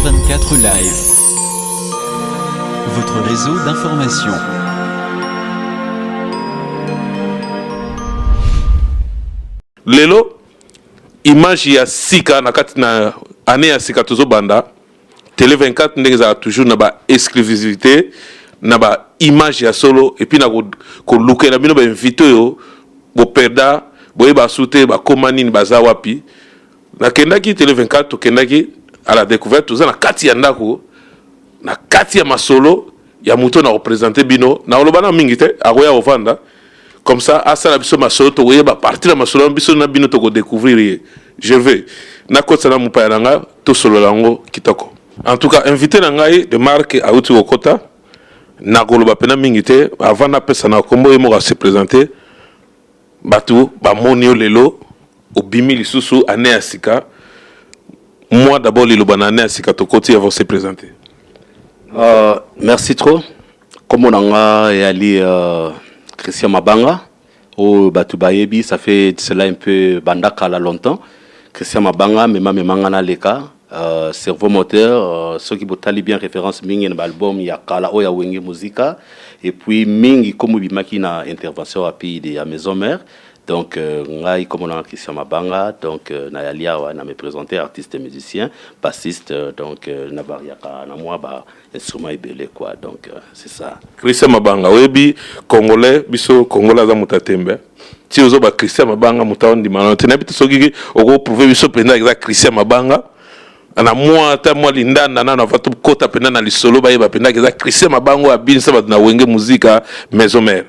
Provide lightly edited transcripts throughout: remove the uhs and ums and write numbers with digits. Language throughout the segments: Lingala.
Télé 24 Live. Votre réseau d'information. Lelo image ya sika na kati na année ya sika tozobanda Tele 24 ndenge ezalaka toujours na ba exclusivité na ba image ya solo et puis na kolukela bino ba invité oyo boperda boyeba su te bakoma nini baza wapi. Nakendaki Tele 24, tokendaki à la découverte, toza na kati ya ndako na kati ya masolo ya moto na kopresente bino. Nakoloba na mingi te, akoya kovanda comme ça asala biso masolo, tokoyeba partir ya masolo biso na bino tokodécouvrir ye. Je vais nakotisa na mopaya na nga, tosolola yango kitoko. En tout cas, invité na ngai de marque auti kokota, nakoloba mpena mingi te. Avant napesa na kombo, ye moko ase présente. Bato bamoni yo lelo, obimi lisusu année ya sika. Moi d'abord liloba na année ya sika tokoti, avant se présenter. Merci trop. Comme on a ali Christian Mabanga au bato bayebi, ça fait cela un peu banda kala longtemps. Christian Mabanga, mema memanga na leka, cerveau moteur, ceux qui botali bien référence mingi na album ya kala oya Wenge Musica et puis mingi comme bimaki na intervention rapide ya Maison Mère. Donc ngai comme on a Christian Mabanga, donc na yali awa na me présenter, artiste et musicien, bassiste, donc na variaka na moi ba instrument ebele quoi, donc c'est ça. Christian Mabanga, oyebi congolais, biso congolais aza moto atembe ti ozoba Christian Mabanga, moto aondima na te. Nayebi te soki okoprouve biso mpenza eza Christian Mabanga na mwa ata mwa lindanda nano ava tokota mpenza na lisolo, bayeba mpenza eza Christian Mabanga oyo abinisa bato na Wenge Musica Maison Mère.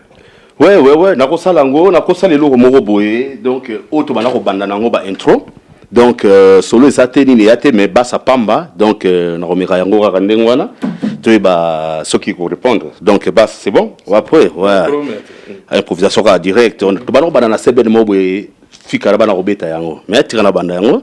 Ouais, nakosala yango, nakosala eloko moko boye. Donc oyo tobanda kobanda nango ba intro, donc solo eza te, nini eya te, mais basa pamba. Donc nakomeka yango kaka ndenge wana, toyeba soki korépondre. Donc basse, c'est bon, après ouais, improvisation kaka direct. Tobanda kobanda na sebene moko boye, fikala bana kobeta yango, mais tika na banda yango.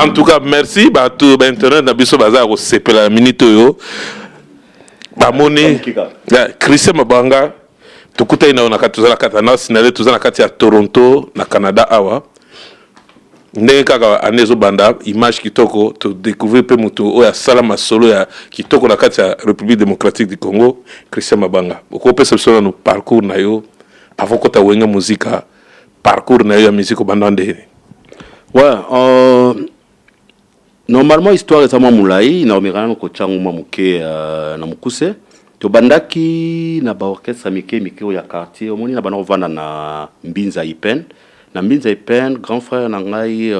En tout cas, merci. Bato bainternet na biso baza ya kosepela na minute oyo bamoni Christian Mabanga. Tokutani na yo na kati, toza na kati na sinale, toza na kati ya Toronto na Canada awa. Ndenge kaka année ezobanda, image kitoko, todécouvrir mpe moto oyo asala masolo ya kitoko na kati ya République démocratique du Congo. Christian Mabanga, okopesa biso nano parcours na yo avant kota Wenge Musica, parcours na yo ya musique obanda ndeni? Ouais, normalement histoire eza mwa molai, naomeka nano kotya yango mwa moke na mokuse. Tobandaki na baorchestre mike mike oyo ya quartier. Omoni, na banda kovanda na Mbinza Ipen. Na Mbinza Ipen, grand frère na ngai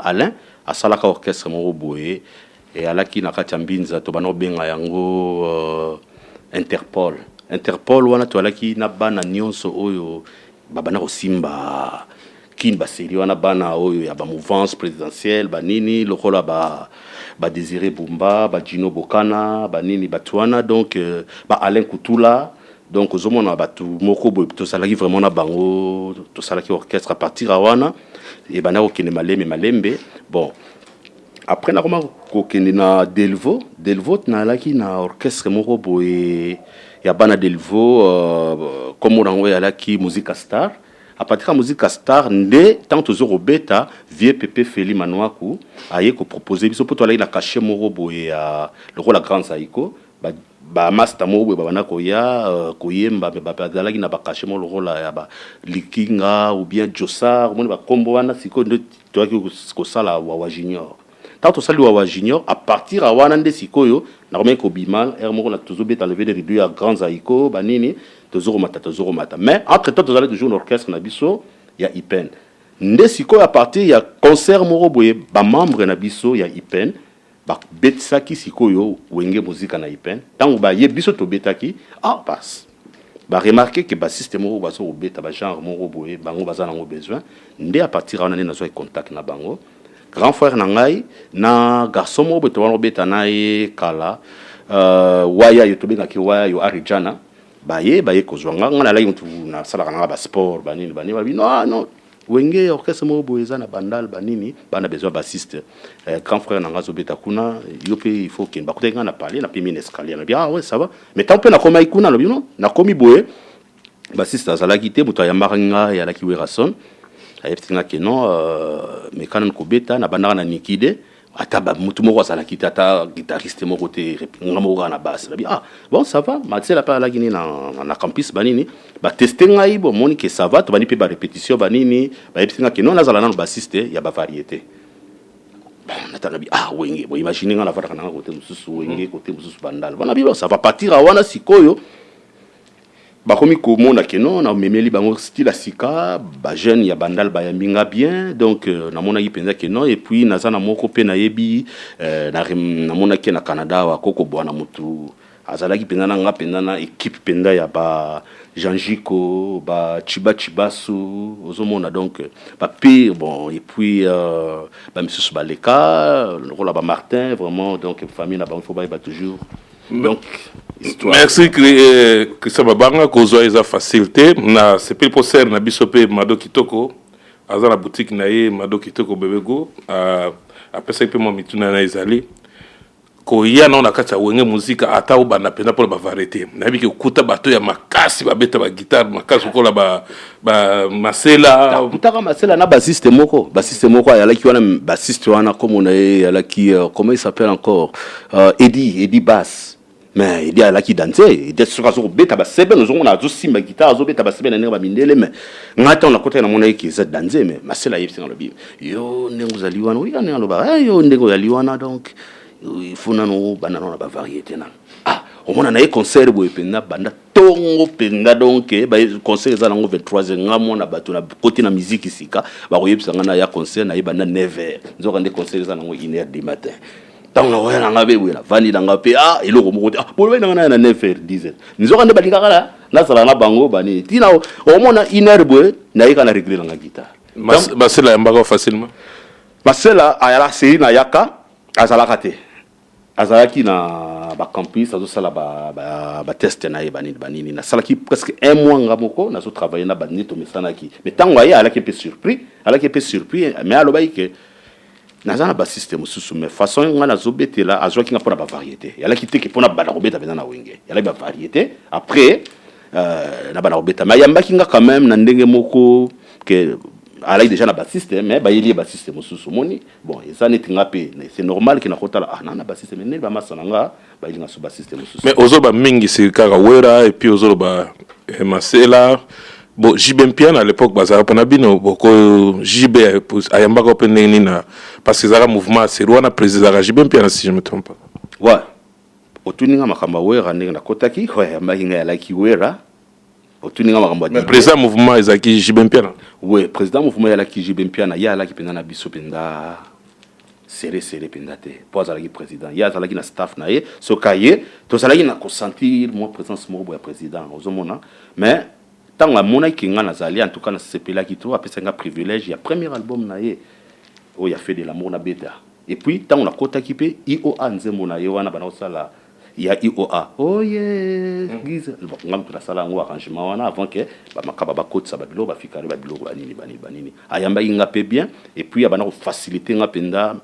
Alain asalaka orchestre moko boye eyalaki na kati ya Mbinza, tobanda kobenga yango Interpol. Interpol wana toalaki na bana nyonso oyo babanda kosimba kini baseri wana, bana oyo ya bamouvance présidentielle, banini lokola ba badésiré Bumba, bajino Bokana, banini bato wana, donc ba Alain Kutula. Donc ozomona bato moko boye tozalaki vraiment na bango, tosalaki orchestre. À partir ya wana ebanda kokende malembe malembe. Bon, après nakoma kokende na Delvo. Delvo nalaki na orchestre moko boye ya bana Delvo, kombo nango eyalaki Musica Star. À partir ya Musica Star nde ntango tozo kobeta, vieux Pepe Feli Manwaku aye kopropose biso, mpo toalaki na cachet moko boye ya lokola Grand Zaiko. Bamaster moko boye babanda koya koyemba, me bazalaki na bacachet moko lokola ya balikinga ou bien Josar. Omoni bakombo wana. Sikoyo nde toyaki kosala Wawa Junior. Ntango tosali Wawa Junior, à partir ya wana nde sikoyo nakomaki kobima ere moko na tozobeta lever de rideau ya Grand Zaiko, banini, tozokomata, tozokomata. Mais entre temps tozali toujours na orchestre na biso ya Ipen. Nde sikoyo à partir ya concert moko boye, bamembre na biso ya Ipen babetisaki sikoyo Wenge Musica na Ipen. Ntango baye, biso tobetaki, ah, bas baremarke ke bassiste moko baza kobeta bagenre moko boye, bango baza nango besoin. Nde à partir wana nde nazwaki contact na bango, grand frère na ngai na garçon moko boye tobanda kobeta na ye kala, waya yo tobengaki waya yo Arijana. Baye kozwa nga, nga nalaki mutu nasalaka nanga basport, banini banini, babi non, non. Wenge orchestre moko boye eza na Bandal, banini bana besoin bassiste. Grand frère na nga azobeta kuna, yo mpe il faut okende. Bakutaki nga na palais, napemi na escalier, nalobi: "Ah ouais, ça va." Mais ntango mpe nakomaki kuna, alobi: "Non, nakomi boye, bassiste azalaki te." Moto ayambaka nga eyalaki Werason. Ayebisi nga ke non, meka nanu kobeta. Nabandaka na Nikide, ata motu moko azalaki te, ata guitariste moko te, nga moko kaka na basse. Nabi: "Ah bon, ça va." Marcel ape alaki nini na campus, banini bateste ngai, bomoni ke ça va. Tobandi mpe barépétition, banini bayebisi nga ke non, nazala nano bassiste ya bavariété. Bon, natala, nabi: "Ah, Wenge." Bon, imagine nga navandaka nanga kote mosusu Wenge, kote mosusu Bandala. Bon, nabi: "Bon, ça va partir." Wana sikoyo bakomi komona ke non, namemeli bango style ya sika. Bajeune ya Bandal bayambi nga bien. Donc namonaki mpenza ke non. Et puis naza na moko mpe nayebi, namonaki na Canada awa, koko bwana motu azalaki mpenza na nga mpenza na équipe mpenza ya ba Jean Jiko, ba Chiba Chibasu, ozomona, donc bapire. Bon, et puis bamisusu baleka lokola ba Martin, vraiment. Donc famille na bango, faut bayeba toujours. Donc histoire. Merci, Christian Mabanga. Kozwa eza facile te. Na sepeli mpo sere na biso mpe Mado Kitoko aza na boutique na ye, Mado Kitoko Bebego, apesaki mpe mwa mituna na ezali koya nao na kati ya Wenge Muzika. Ata obanda mpenza mpona bavariété, nayebi ke okuta bato ya makasi babeta baguitare makasi lokola ba Masela. Kutaka Masela na bassiste moko, bassiste moko ayalaki wana. Bassiste wana kombo na ye ayalaki, comment il s'appelle encore, Edi Bass. Mais Edi ayalaki danse. Edi soki azokobeta baseben, ozomona azosimba guitare, azobeta baseben na ndenge bamindele. Mais ngai ntango nakotaki, namona ye ke eza danse. Mais Masela ayebisi nga, alobi: "Yo ndenge ozali wana, oyika ndenge aloba, yo ndenge ozali wana, donc il faut nano banda nano na bavariété nano." Ah, omona na ye concert boye mpenza, banda ntongo mpenza. Donc concert eza nango 23 heures. Nga mwana bato na koti na musique sika, bakoyebisa nga na ya concert, nayeba na 9 heures, nzoka nde concert eza nango 1 heure du matin. Ntango nakoya nanga mpe boye, navandi nanga mpe, ah, eloko moko te. Ah, bolobai nanga naya na 9 heures, 10 heures, nzoka nde balingaka na nazala na bango banini ntina. Omona 1 heure boye, nayeka na régler nanga guitare. Masela yambaka facilement? Masela ayala seri na yaka, azalaka te, azalaki na bacampus, azosala bateste na ye, banini banini. Nasalaki presque un mois nga moko nazotravaille na banini, tomesanaki. Mais ntango aye, alaki mpe surpris, alaki mpe surpris. Mais alobaki ke naza na bassiste mosusu, mais façon nga nazobetela, azwaki nga mpona bavariété. Yalaki teke mpona banda kobeta mpenza na Wenge, yalaki bavariété. Après na banda kobeta, mais ayambaki nga quand même na ndenge moko ke alaki déjà na bassiste, mais bayeli ye bassiste mosusu. Omoni, bon, eza neti nga mpe, c'est normal ke nakotala, ah, na bassiste, mais neti bamasa na nga bayeli nga so bassiste mosusu. Mais ozoloba mingi si kaka Wera, et puis ozoloba Masela. Bon, JB Mpiana à l'époque bazalaka mpona bino boko. JB ayambaka mpe ndenge nini na, parce que ezalaka mouvement seri wana, président ezalaka JB Mpiana, si je me trompe pas? Ouais, otuni nga makambo ya Wera, ndenge nakotaki, oyo ayambaki ngai alaki Wera. Otuni nga makambo ya Mais président mouvement ezalaki JB Mpiana? Ouais, président mouvement eyalaki JB Mpiana. Ye alaki mpenza na biso mpenza serré serré mpenza te, mpo azalaki président, ye azalaki na staff na ye. Soki aye, tozalaki na kosentir mwa présence moko boye ya président, ozomona. Mais ntango amonaki nga nazali, en tout cas nasepelaki to apesaki nga privilège ya premier album na ye oyo ya Fait de l'amour na beta. Et puis ntango nakotaki mpe ioa nzembo na ye wana bana kosala ya ioa oye giza, bon, nga moto nasala yango arrangement wana avant ke bamakaba bakotisa babiloko, bafikare babiloko, banini banini banini. Ayambaki nga mpe bien, et puis abanda kofacilité nga mpenza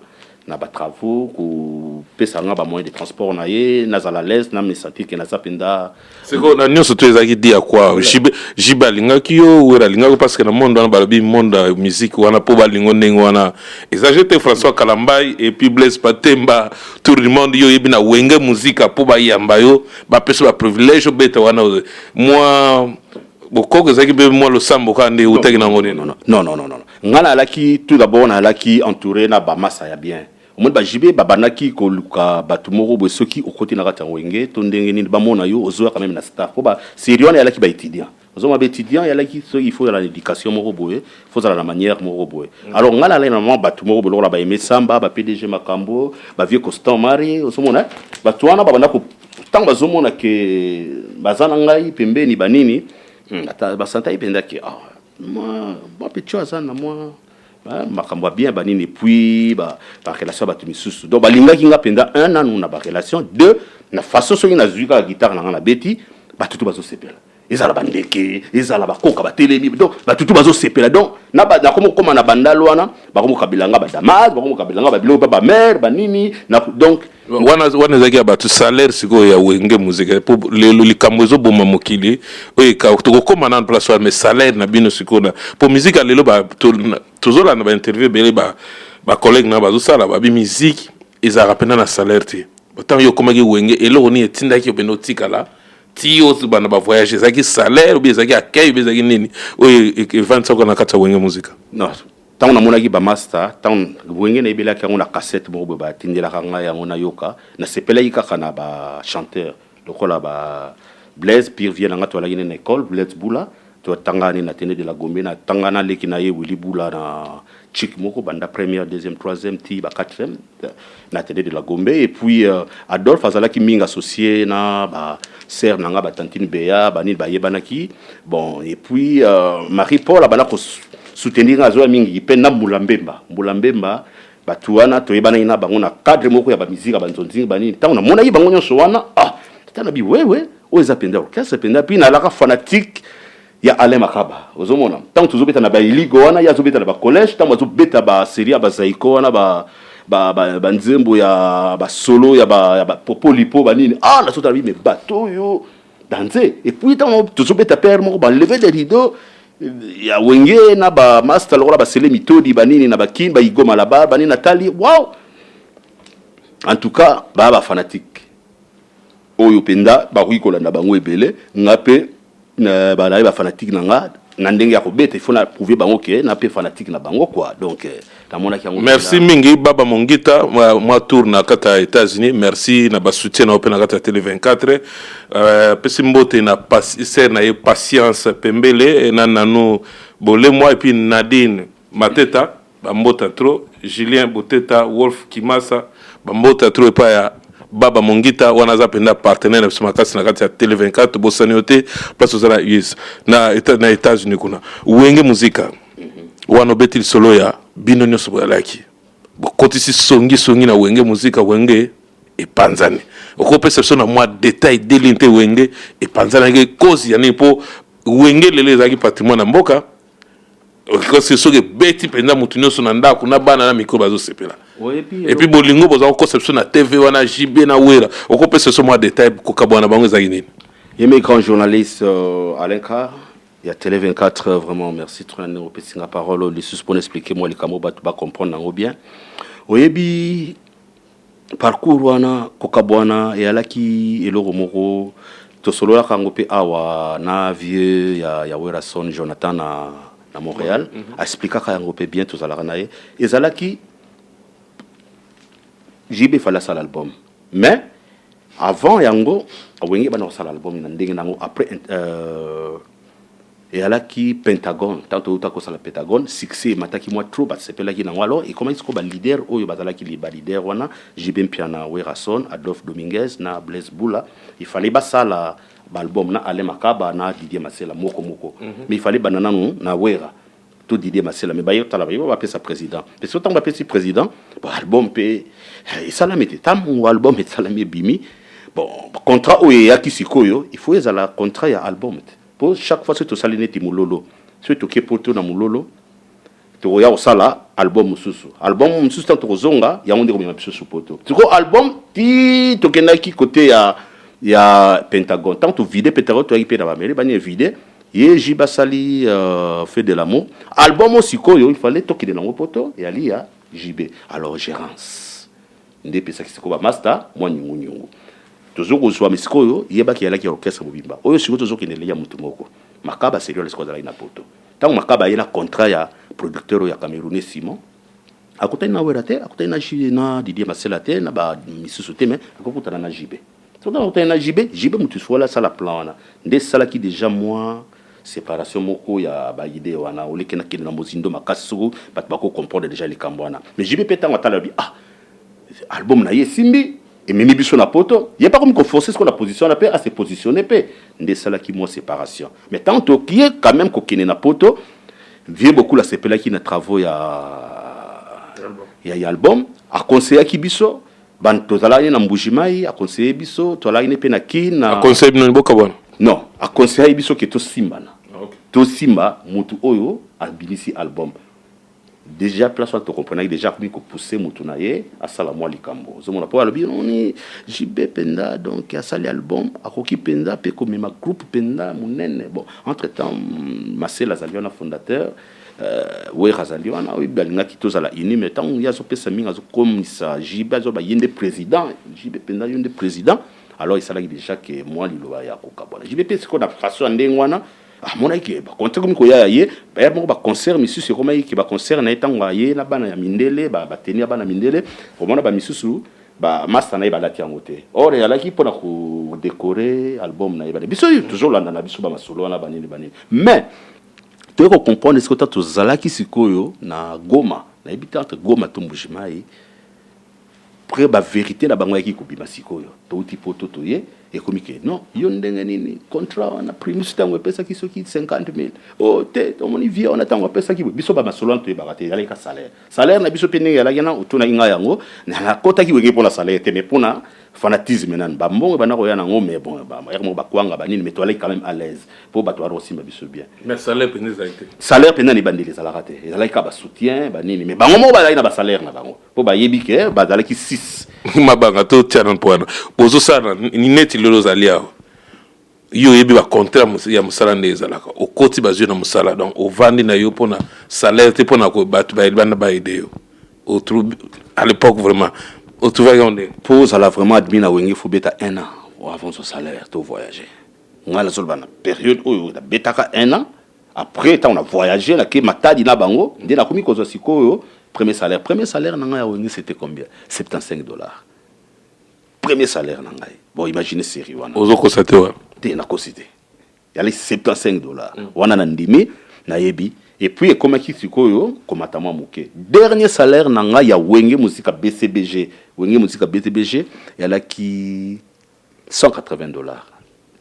na batravaux, kopesa nga bamoyen de transport na ye, nazala l'aise, na me sentir ke naza mpenza. Siko na nyonso to ezalaki di ya kwa JB alingaki yo, Wera alingaki, parce que na monde wana balobi monde ya musique wana mpo balingo ndenge wana eza te. François Kalambai et puis Blaise Patemba, tour du monde, yo oyebi na Wenge Muzika mpo bayamba yo, bapesa baprivilège obeta wana, mwa bokoko ezalaki mpe mwa losambo kaka nde eutaki nango nini? Non, non, non, non, non. Nga nalaki, tout d'abord nalaki entouré na bamasa ya bien. Omoni, baJB babandaki koluka bato moko boye, soki okoti na kati ya Wenge to ndenge nini, bamona yo ozoya quand même na staff, po basérie wana eyalaki baétudiant. Ozomona, baétudiant eyalaki soki il faut ozala na éducation moko boye, faut ozala na manière moko boye. Alors nga nalaki na mwa bato moko boye lokola baeme Samba, ba PDG Makambo, bavieux Constant Mari. Ozomona, bato wana babanda, ntango bazomona ke baza na ngai pembeni, banini, basantai mpenza ke ah, mwa petit aza na mwa makambo ya bien, banini. Puis barelation ya bato misusu, donc balingaki nga mpenza. Un, nanu na barelation. Deux, na façon soki nazwi kaka guitare na nga, nabeti, bato to bazosepela. Ezala bandeke, ezala bakoka batelemi, donc batutu bazosepela. Donc nakomi kokóma na bandalo wana, bakomi kokabela nga badamas, bakomi kokabela nga babiloko mpe bamare banini donc. Wana ezalaki ya bato salaire. Sikoyo ya Wenge Muzika, po lelo likambo ezoboma mokili oyo, tokokóma nano place wana. Mais salaire na bino sikoyo na po musique ya lelo, tozolanda bainterview ebele, bacollègue na bazosala babi musique ezalaka mpenza na salaire te. Ntango yo okomaki Wenge, eloko nini etindaki yo mpenza otikala ti obanda bavoyage? Ezalaki salaire obi ezalaki accueil obi ezalaki nini oyo evandisaka na kati ya Wenge Muzika? Non, ntango namonaki bamaster, ntango Wenge nayebelaki yango na cassette moko boye batindelaka ngai yango, nayoka, nasepelaki kaka na bachanteur lokola ba Blaise Pire vie na nga. Toalaki ne na école, Blaise Bula, totanga ne na Athénée de la Gombe. Natanga naleki na ye Willi Bula na chik moko, banda première, deuxième, troisième ti ba quatrième na Athénée de la Gombe. Et puis Adolphe azalaki mingi associé na ba sœur na nga, batantine Beya, banini bayebanaki. Bon, et puis Marie Paul abanda kosoutenir nga, azoya mingi mpe na Mbula Mbemba. Mbula Mbemba, bato wana toyebanaki na bango na cadre moko ya bamiziki ya banzonzingi banini. Ntango namonaki bango nyonso wana, ah, tata na bi wewe, oyo eza mpenza orchestre mpenza. Puis nalaka fanatique ya Alain Makaba. Ozomona ntango tozobeta na bailigo wana, ye azobeta na bacollège, ntango azobeta basérie ya bazaiko wana, banzembo ya basolo ya bapopolipo banini, ah, nazotala bi me bato oyo danse. Et puis ntango tozobeta pere moko balever de rideau ya Wenge na bamaster lokola basele mitodi banini na bakini baigoma laba banini, natali, wow, en tout cas baya bafanatique oyo mpenza bakoki kolanda bango ebele. Nga mpe bazali bafanatique na nga na ndenge ya kobeta. Il faut na prouver bango ke na mpe fanatique na bango, quoi. Donc namonaki yango. Merci mingi, Baba Mongita. Mwa tour na kati ya États-Unis. Merci na basoutien na yo mpe na kati ya Télé 24. Apesi mbote na sœur na ye Patience Pembele na Nanu Bolemwa et puis Nadine Mateta, bambota trop. Julien Boteta, Wolf Kimasa, bambota trop epai ya Baba Mongita. Wana aza mpenza partenaire na biso makasi na kati ya Télé 24. Tobosani yo te, place oza na US, na États-Unis kuna. Wenge Muzika wana, obeti lisolo ya bino nyonso boyalaki, bokotisi songisongi na Wenge Muzika, Wenge epanzani. Okopesa biso na mwa détail deli te, Wenge epanzanaki cause ya nini? Mpo Wenge lelo ezalaki patrimoine na mboka. Kasi soki ebeti mpenza, motu nyonso na ndako na bana na mikro bazosepela. Et puis bolingo boza kokosa biso na TV wana, JB na Wera. Okopesa biso mwa détail, kokabwana bango ezalaki nini? Yeme grand journaliste Alain Carr ya Télé 24, vraiment merci trop na opesi nga parole lisusu mpona expliquer mwa likambo, bato bacomprendre yango bien. Oyebi parcours wana, kokabwana eyalaki eloko moko tosololaka yango mpe awa na vieux ya Werason Jonathan na Montréal. Aexplikaka yango mpe bien, tozalaka na ye. Ezalaki JB fallait asala album, mais avant yango Wenge bana kosala album na ndenge nango. Après eyalaki Pentagone. Ntango touta kosala Pentagone, succès emataki mwa trop, basepelaki nango. Alors ekomaki sikoyo baleader oyo bazalaki baleader wana, JB Mpiana, Werason, Adolphe Dominguez na Blaise Bula, il fallait basala baalbum na Alain Makaba na Didier Masela moko moko. Mais il fallait banda nanu na Wera to Didier Masela. Mais baye tala, baye bapesa président. Parce que ntango bapesi président, bon, album mpe esalami te. Ntango album esalami, ebimi, bon, contrat oyo eyaki sikoyo, il faut ezala contrat ya album te. Po chaque fois soki tosali neti mololo, soki toke poto na mololo, tokoya kosala album mosusu. Album mosusu, ntango tokozonga, yango nde komema biso su poto. Sikoyo album ti tokendaki kote ya Pentagone. Ntango tovide Pentagone, toyaki mpe na bamere bani evide ye ji basali Fait de l'amour. Album oyo sikoyo il fallait tokende nango poto, eyali ya JB. Alors gérance nde epesaki sikoyo bamaster mwa nyungunyungu. Tozo kozwa sikoyo, yebaki eyalaki ya orchestre mobimba. Oyo sikoyo tozokendele ya motu moko, Makaba Seriol, sikoyo azalaki na poto. Ntango Makaba aye na contrat ya producteur oyo ya Camerounais Simon, akutani na Wera te, akutani na Didier Masela te, na bamisusu te, mais akokutana na JB. Soki akutani na JB, JB motu sola asala plan wana nde esalaki déjà mwa séparation moko ya baide wana. Oleki nakende na mozindo makasi, soko bato bakocomprendre déjà likambo wana. Mais JB mpe ntango atala bi, ah, album na ye esimbi, ememi biso na poto, ye mpe akomi koforce sikoyo na position wana mpe ase positionne mpe, nde esalaki mwa séparation. Mais tant tokie quand même kokende na poto, vieux Bokul asepelaki na travaux ya album, aconseillaki biso. Tozalaki na Mbujimai, aconseille biso, tozalaki ne mpe na Kine na Aconseille bino boka bwana? Non, aconseillaki biso ke tosimbana. Tosimba motu oyo abimisi album. Déjà place wana tokomprenaki déjà akomi kopousse motu na ye asala mwa likambo. Ozomona, mpo alobi noni JB mpenza, donc asali album, akoki mpenza mpe komema groupe mpenza monene. Bon, entre temps Masela azali wana, fondateur, Wera azali wana, oyo balingaki tozala uni. Mais ntango ye azopesa mingi, azokomisa JB, azoba ye nde président, JB mpenza yo nde président. Alors esalaki déjà ke mwa liloba ya kokabwana. JB mpe sikoyo na façon ya ndenge wana amonaki ke baconcert komi koya ya ye, baya moko, baconcert misusu ekomaki ke baconcert na ye, ntango aye na bana ya mindele, bateni ya bana mindele, komona bamisusu bamasta na ye balati yango te. Or ezalaki mpona kodécorer album na ye. Bana biso oyo tozolanda na biso bamasolo wana, banini banini. Mais toyei kocomprendre sikoyo, ta tozalaki sikoyo na Goma, nayebi te entre Goma to Mbujimai, près bavérité na bango ayaki kobima. Sikoyo touti poto, toye, ekomi ke non, yo ndenge nini contrat wana Primus ntango epesaki soki 50 000 o te, tomoni vie wana ntango apesaki boye. Biso bamasolo wana toyebaka te, ezalaki ka salaire. Salaire na biso mpe ndenge ezalaki na otunaki ngai yango, nakotaki Wenge mpona salaire te, mais mpona fanatisme nani, bambongo ebanda koya nango. Mais bon, bayaka moko bakwanga banini, mais toalaki quand même à l'aise mpo bato bana kosimba biso bien. Mais salaire mpenza ezali te? Salaire mpenza na ebandeli ezalaka te, ezalaki kaka basoutien banini. Mais bango moko bazalaki na basalaire na bango mpo bayebi ke bazalaki 6. Mabanga totiana mpo wana bozosala neti lelo ozali awa, yo oyebi bacontrat ya mosala nde ezalaka. Okoti, bazwi na mosala, donc ovandi na yo mpona salaire te, mpona bato bana baaider yo. À l'époque vraiment otrouvaki yango ndenge? Mpo ozala vraiment admis na Wenge, faut beta un an avant son salaire to voyager. Ngai nazoloba na période oyo nabetaka un an après, ntango na voyage, nake Matadi na bango, nde nakomi kozwa sikoyo premier salaire. Premier salaire na ngai ya Wenge, c'était combien? 75 $, premier salaire na ngai. Bon, imagine série wana. Ozokosa te wana? Te, nakosi te, yali 75 $ wana na ndimi, nayebi. Et puis ekomaki sikoyo komata mwa moke. Dernier salaire na ngai ya Wenge Muzika BCBG, Wenge Muzika BCBG, eyalaki 180 $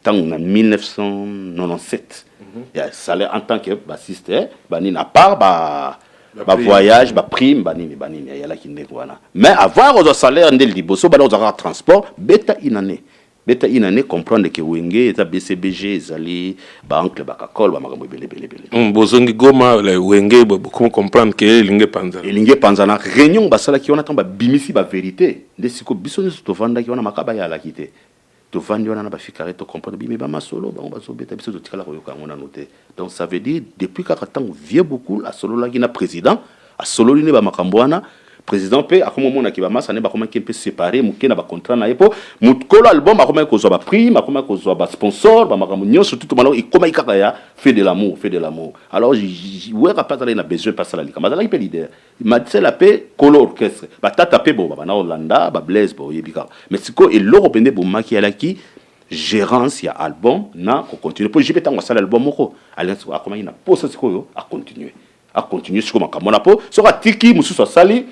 ntango na 1997 ya salaire en tant que bassiste, banini, à part ba bavoyage, baprime, banini banini, eyalaki ndenge wana. Mais avant kozwa salaire nde liboso bana kozwa kaka transport. Beta une année, beta une année, comprendre ke Wenge eza BCBG, ezali baoncle, bakakole, bamakambo ebele ebele ebele. Bozongi Goma, Wenge bokomi comprendre ke elingi epanzana. Elingi epanzana. Réunion basalaki wana, ntango babimisi bavérité, nde siko biso nyonso tovandaki wana, makaba eyalaki te, tovandi wana na bafikare, tocomprendre bime bamasolo bango bazobeta, biso totikala koyoka yango nano te. Donc ça veut dire depuis kaka ntango vieux Bokul asololaki na président, asololi nde bamakambo wana, président mpe akoma omonaki bamasa nde bakomaki mpe séparé moke na bacontrat na ye, mpo mokolo album akomaki kozwa baprime, akomaki kozwa basponsor, bamakambo nyonso tutu maloko ekomaki kaka ya fait de l'amour, fait de l'amour. Alors Wera mpe azalaki na besoin mpe asala likambo, azalaki mpe leader, Masela mpe kolo orchestre, batata mpe bo babanda kolanda bablaise, boyebi kaka. Mais sikoyo eloko mpe nde bomaki alaki gérance ya album na kocontinue, mpo JB ntango asala album moko, akomaki na posa sikoyo acontinue, acontinue sikoyo makambo wana, mpo soki atiki mosusu asali,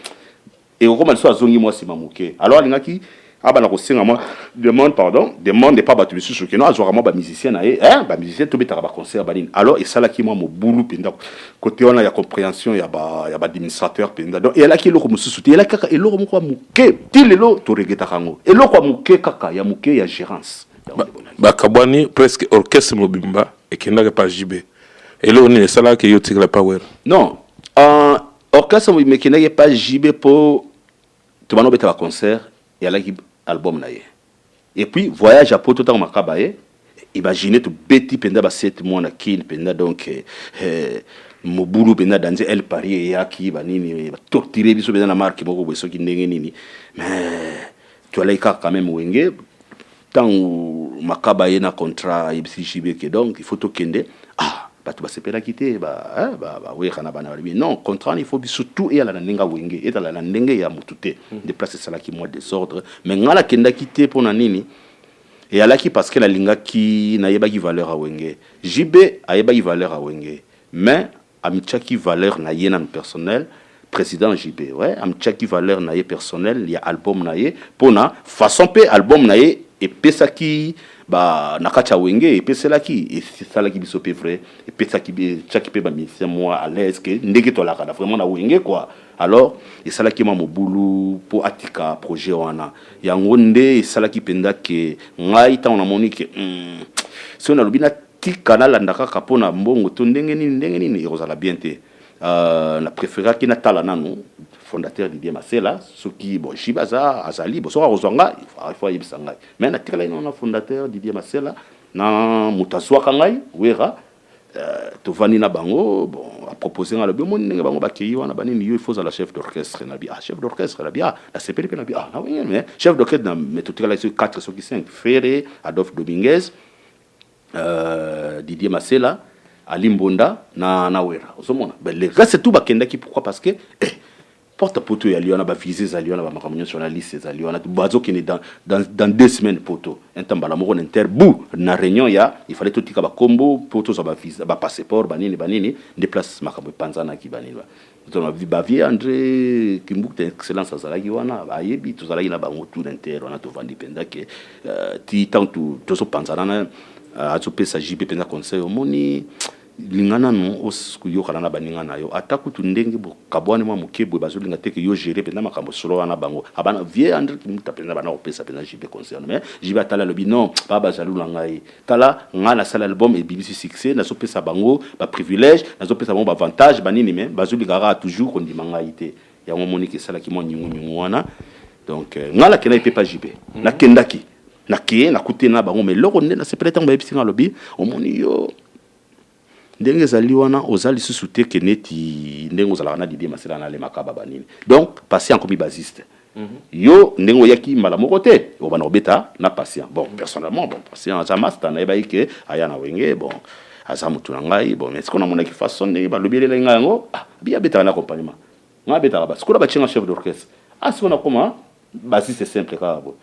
ekokoma lisusu azongi mwa nsima moke. Alors alingaki abanda kosenga mwa demande, pardon, demande epa bato misusu keno azwaka mwa bamusicien na ye, bamusicien tobetaka baconcert, banini. Alors esalaki mwa mobulu mpenza côté wana ya compréhension ya baadministrateur mpenza. Donc eyalaki eloko mosusu te, eyalaki kaka eloko moko ya moke. Ti lelo toregretaka yango, eloko ya moke kaka ya moke ya gérance. Bakabwani, presque orchestre mobimba ekendaka pa JB. Eloko nini esalaki yo tikala pa Wera? Non, orchestre mobimba ekendaki pa JB mpo tobanda obeta baconcert, eyalaki album na ye. Et puis voyage ya poto, ntango makaba ye, imagine tobeti mpenza ba 7 mois na Kine mpenza. Donc mobulu mpenza danze, El Paris eyaki, banini, batortire biso mpenza na marke moko boye, soki ndenge nini. Mais toalaki kaka quand même Wenge. Ntango makaba ye na contrat, ayebisi JB ke donc il faut tokende. Ah, bato basepelaki te, bawera na bana balobi non, contrat wana il faut biso tout eyala na ndenge ya Wenge, ezala na ndenge ya motu te. Nde place esalaki mwa désordre. Mais ngai nakendaki te. Mpo na nini? Eyalaki parce que nalingaki, nayebaki valeur ya Wenge. JB ayebaki valeur ya Wenge, mais amitiaki valeur na ye nanu personnel. Président JB, ouais, amitiaki valeur na ye personnel ya album na ye, mpona façon mpe album na ye epesaki ba na kati ya Wenge, epeselaki, esalaki biso mpe vrai, epesaki, etiaki mpe bamusicien mwa à l'aise ke ndenge tolaka na vraiment na Wenge quoi. Alors esalaki mwa mobulu mpo atika projet wana. Yango nde esalaki mpenza ke ngai ntango namoni ke Soki nalobi natika, nalanda kaka mpo na mbongo to ndenge nini, ndenge nini, ekozala bien te. Na préféraki natala nanu fondateur Didier Masela. Soki bon, JB aza, azali bon, soki akozwa ngai, il faut ayebisa ngai. Mais natikalaki nano na fondateur Didier Masela, na moto azwaka ngai, Wera. Tovandi na bango. Bon, apropose nga, alobi: "Omoni ndenge bango bakei wana, banini, yo il faut ozala chef d'orchestre." Nabi: "Ah, chef d'orchestre?" Nabi: "Ah, nasepeli mpe." Nabi: "Ah, na wenge, mais chef d'orchestre na?" Mais totikalaki soki 4, soki 5: Ferre, Adolphe Dominguez, Didier Masela, Ali Mbonda na Wera. Ozomona, ben, le reste tout bakendaki. Pourquoi? Parce que porte poto ezali wana, bavisa ezali wana, bamakambo nyonso wana, liste ezali wana, bazokende dans 2 semaines poto. Intambala moko na inter bu na réunion ya il fallait totika bakombo po tozwa bavisa, bapasseport, banini banini, nde place makambo epanzanaki, banini. Bavieux André Kimbuta, excellence, azalaki wana, ayebi, tozalaki na bango tout na inter wana. Tovandi mpenza ke ti ntango tozopanzana na azopesa JB mpenza conseil: "Omoni, linga nanu oyokana na baninga na yo, ata kutu ndenge bokabwani mwa moke boye, bazolinga te ke yo gérer mpenza makambo solo wana." Bango abana vieux André Kimbuta mpenza bana kopesa mpenza JB conseil, mais JB atala, alobi: "Non, baa bajalu na ngai. Tala ngai, nasala album, ebimisi succès, nazopesa bango baprivilège, nazopesa bango baavantage, banini, mais bazolinga kaka toujours kondima ngai te." Yango omoniki esalaki mwa nyungunyungu wana. Donc ngai nakendaki mpe pa JB, nakendaki, nakeye, nakuteli na bango. Mais eloko nde nasepela, ntango bayebisi ngai, alobi: "Omoni, yo ndenge ezali wana, oza lisusu te ke neti ndenge ozalaka na Didier Masela, na alemaka banini. Donc Patient akomi bassiste. Yo ndenge oyaki mbala moko te, obanda kobeta na Patient." Bon, personnellement, bon, Patient aza master, nayebaki ke aya na Wenge, bon, aza motu na ngai. Bon, mais sikoyo namonaki façon ndenge balobi elelaki ngai yango. Ah, bi abetaka na accompagnement, ngai abetaka ba sikoyo batie nga chef d'orchestre. Ah, sikoyo nakoma bassiste simple kaka boye,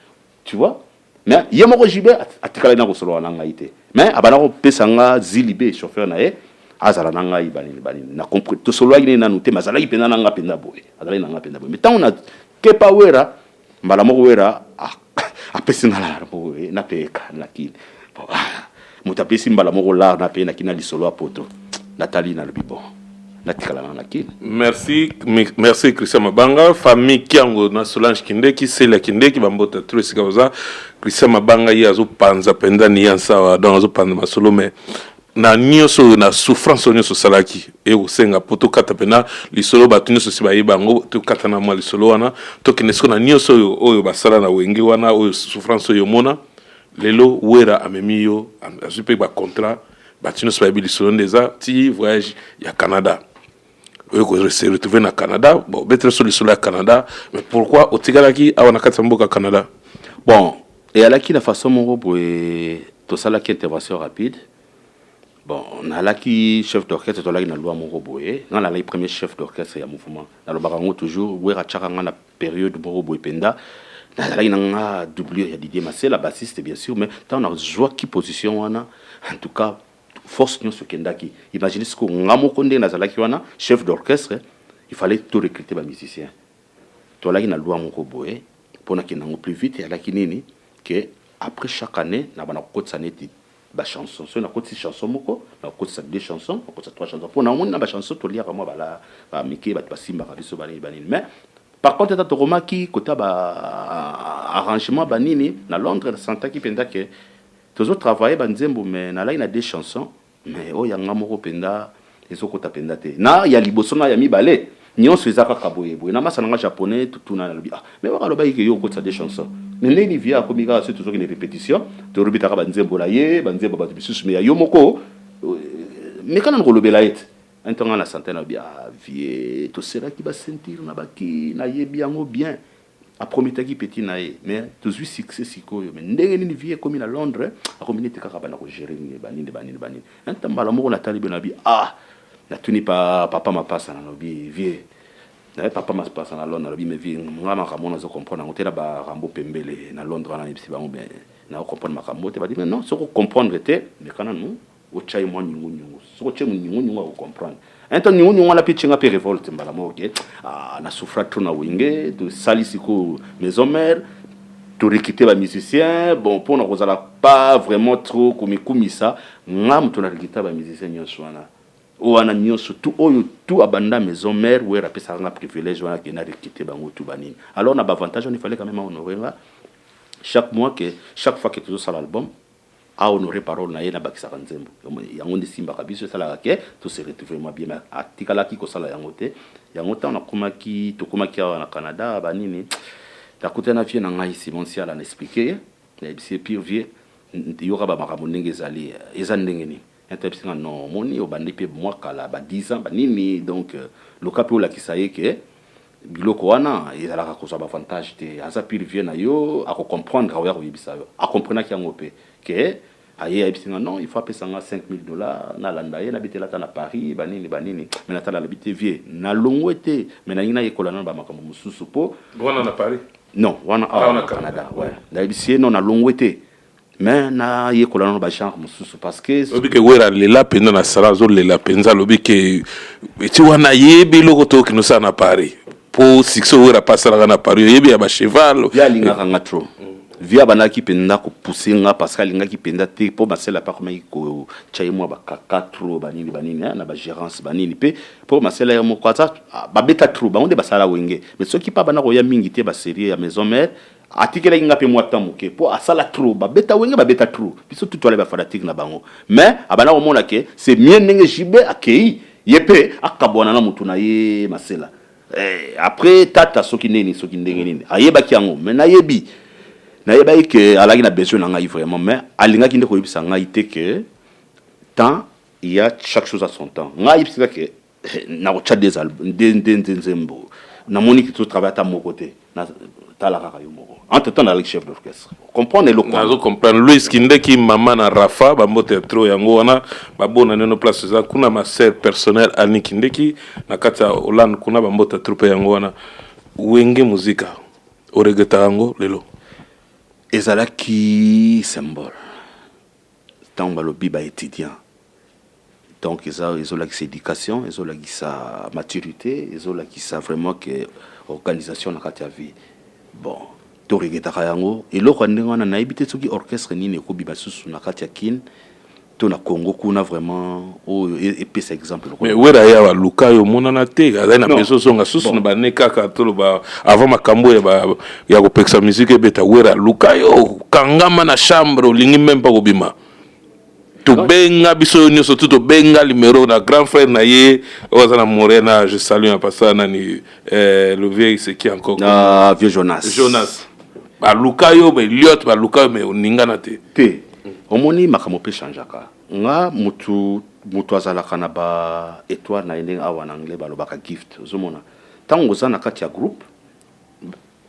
tu vois. Mais ye moko JB atikalaki na kosolola na ngai te, mais abanda kopesa nga zili be chauffeur na ye, azala na ngai, banini banini. Na compris, tosololaki nini nanu te, mais azalaki mpenza na nga mpenza boye, azalaki na nga mpenza boye. Mais ntango na kepa Wera, mbala moko Wera apesi nga lar boye, napeyeka nakini. Bon, moto apesi mbala moko lar, napeye nakini na lisolo ya poto. Natali, nalobi: "Bon, natikala na nakini." Merci, merci Christian Mabanga. Famille Kiango na Solange Kindeki, Celia Kindeki, bambota trop esika oza. Christian Mabanga ye azopanza mpenza niyansa awa, donc azopanza masolo. Mais na nyonso oyo, na souffrance oyo nyonso osalaki, ekosenga mpo tokata mpena lisolo. Bato nyonso si bayeba yango. Tokata na mwa lisolo wana, tokende siko na nyonso oyo oyo basala na Wenge wana, oyo souffrance oyo omona. Lelo Wera amemi yo, azwi mpe bacontrat. Bato nyonso bayebi lisolo nde eza ti voyage ya Canada, oyo kose retrouver na Canada. Bon, betele so lisolo ya Canada. Mais pourquoi otikalaki awa na kati ya mboka Canada? Bon, eyalaki na façon moko boye, tosalaki intervention rapide. Bon, nalaki chef d'orchestre, tolaki na loi moko boye. Nga nalaki premier chef d'orchestre ya mouvement. Nalobaka yango toujours, Wera atiaka nga na période moko boye mpenza, nazalaki na nga doublure ya Didier Masela, bassiste bien sûr. Mais ntango nazwaki position wana, en tout cas force nyonso ekendaki. Imagine sikoyo nga moko ndenge nazalaki wana chef d'orchestre, il fallait to recruter bamusicien. Tolaki na loi moko boye mpo nakende yango plus vite. Eyalaki nini? Ke après chaque année na bana kokotisa neti bachanson. Soki nakotisi chanson moko, nakotisa deux chansons, nakotisa trois chansons, mpo namoni na bachanson toliaka mwa bala bamike, bato basimbaka biso, banini banini. Mais par contre, ata tokomaki kota ba arrangement, banini na Londres, nasantaki mpenza ke tozotravaille banzembo. Mais nalaki na deux chansons, mais oyo yanga moko mpenza ezokota mpenza te na ya liboso na ya mibale, nyonso eza kaka boye boye. Na masa nanga japonais totuna, nalobi: "Ah, mais waka alobaki ke yo okotisa deux chansons, mais ndenge nini vieux akomi kaka soki tozokende répétition, torobitaka banzembo na ye, banzembo bato misusu, mais ya yo moko?" Mekana na kolobela ye te. Ntonga na sante, nalobi: "Ah vieux, toselaki baceinture na baki, nayebi yango bien, aprometaki petit na ye, mais tozwi succès sikoyo. Mais ndenge nini vieux ekomi na Londres, akomi neti kaka bana kogérer nini, banini banini banini?" Nta mbala moko natali be, nabi: "Ah." Natuni pa papa Mapasa, nalobi: "Vieux, naye papa Mapasa na Londres." Nalobi: "Mais vieux, nga makambo nazo comprendre yango te na barambo pembele na Londres wana." Nayebisi bango: "Mais nao comprendre makambo te." Badi: "Mais non, soki comprendre te, meka nanu otya ye mwa nyungunyungu. Soki otye nyungunyungu, akocomprendre." Nto nyungunyungu wana mpe tienga mpe révolte mbala moko ke ah, na souffra trop na Wenge. Tosali sikoyo maison mère, torecruter bamusicien. Bon, mpona kozala pas vraiment trop komikumisa, nga moto na recruter bamusicien nyonso wana, oyo wana nyonso tu, oyo tu abanda maison mère. Wera apesaka nga privilège wana ke na recruter bango tu, banini. Alors na baavantage wana, il fallait quand même honorer nga chaque mois, ke chaque fois ke tozosala album. Ahonore parole na ye, nabakisaka nzembo yango nde esimbaka biso, esalaka ke tose retrouve mwa bien. Mais atikalaki kosala yango te. Yango ntango nakomaki, tokomaki awa na Canada, banini, nakutani na vieux na ngai Simon Siala, na explique ye, nayebisi ye: "Pire vieux, yoka bamakambo ndenge ezali, eza ndenge nini?" Ayebisi nga: "Non, omoni, obandi mpe mwa kala, ba 10 ans banini, donc loka mpe olakisa ye ke biloko wana ezalaka kozwa baavantage te. Aza pire vieux na yo, akocomprendre, akoya koyebisa yo." Akomprenaki yango mpe ke aye, ayebisi nga: "Non, il faut apesa nga 5000 $, nalanda ye, nabetela ata na Paris, banini banini." Mais natala, alobi te: "Vieux, nalongwe te, mais nalingi nayekola nano bamakambo mosusu mpo Wana na Paris? Non, wana awa na Canada, ouais. Nayebisi ye: "Non, nalongwe te, mais nayekola nano bagenre mosusu parce que" Olobi ke Wera alela mpenza na sala, azolela mpenza, alobi ke eti wana ayebi eloko tokende osala na Paris, mpo succès Wera mpe asalaka na Paris, oyebi ya bacheval. Vieux alingaka nga trop. Vieux abandaki mpenza kopousse nga parce que alingaki mpenza te, mpo Masela mpe akomaki kotya ye mwa bakaka trop, banini banini, na bagérance banini mpe, mpo Masela ye moko aza babeta trop, bango nde basala Wenge. Mais soki mpe abanda koya mingi te, basérie ya Maison Mère, atikelaki nga mpe mwa temps moke, mpo asala trop, babeta Wenge, babeta trop, biso tu toala bafanatike na bango. Mais abanda komona ke c'est mieux ndenge JB akei, ye mpe akabwana na motu na ye Masela. Après tata, soki nini, soki ndenge nini, ayebaki yango. Mais nayebi, nayebaki ke alaki na besoin na ngai vraiment, mais alingaki nde koyebisa ngai te ke temps, il y a chaque chose à son temps. Ngai ayebisika ke nakotya des nzembo, namoni ke totravaille ata moko te, tala kaka yo moko. Entre temps nalaki chef d'orchestre, comprendre eloko. Nazo comprendre. Louis Kindeki, mama na Rafa, bambote trop. Yango wana babona neno place eza kuna, ma sœur personnelle Ani Kindeki na kati ya Hollande kuna, bambote trop. Mpe yango wana Wenge Muzika, oregretaka yango lelo? Ezalaki symbole. Ntango balobi baétudiant, donc eza ezolakisa éducation, ezolakisa maturité, ezolakisa vraiment ke organisation na kati ya vie. Bon, toregretaka yango, eloko ya ndenge wana. Nayebi te soki orchestre nini ekobima susu na kati ya Kine to na Congo kuna vraiment oyo epesa exemple. Mais Wera ye awa luka yo, omonana te, azali na besoin ozonga susu na bane kaka. Toloba avant makambo ya kopekisa musique ebeta, Wera luka yo, kangama na chambre, olingi même mpa kobima. Tobenga biso oyo nyonso tu, tobenga numéro na grand frère na ye oyo aza na Morena, je salue en passant, nani, le vieil, c'est qui encore? Ah, vieux Jonas. Jonas, baluka yo, baeliot baluka yo, mais oningana te. Te, omoni, makambo mpe changeaka. Nga mutu azalaka na ba étoile na ye, ndenge awa na anglais balobaka gift. Ozomona, ntango oza na kati ya groupe,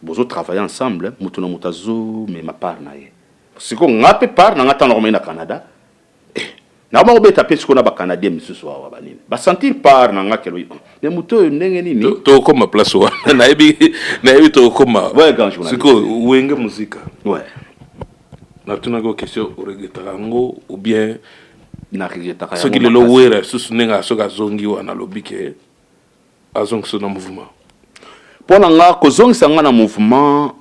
bozotravaille ensemble, mutu na mutu azomema part na ye. Sikoyo nga mpe part na nga, ntango nakomai na Canada, nakoma kobeta mpe sikoyo na bacanadien misusu awa, banini, basentir part na nga kelo, mais motu oyo ndenge nini? Tokokoma place wana, nayebi tokokoma. Ouais, grand journaliste. Sikoyo Wenge Muzika, natunaki yo question: oregretaka yango ou bien? Na regretaka. Soki lelo Wera lisusu ndenge soki azongi wana, alobi ke azongisa na mouvement? Mpo na nga, kozongisa nga na mouvement,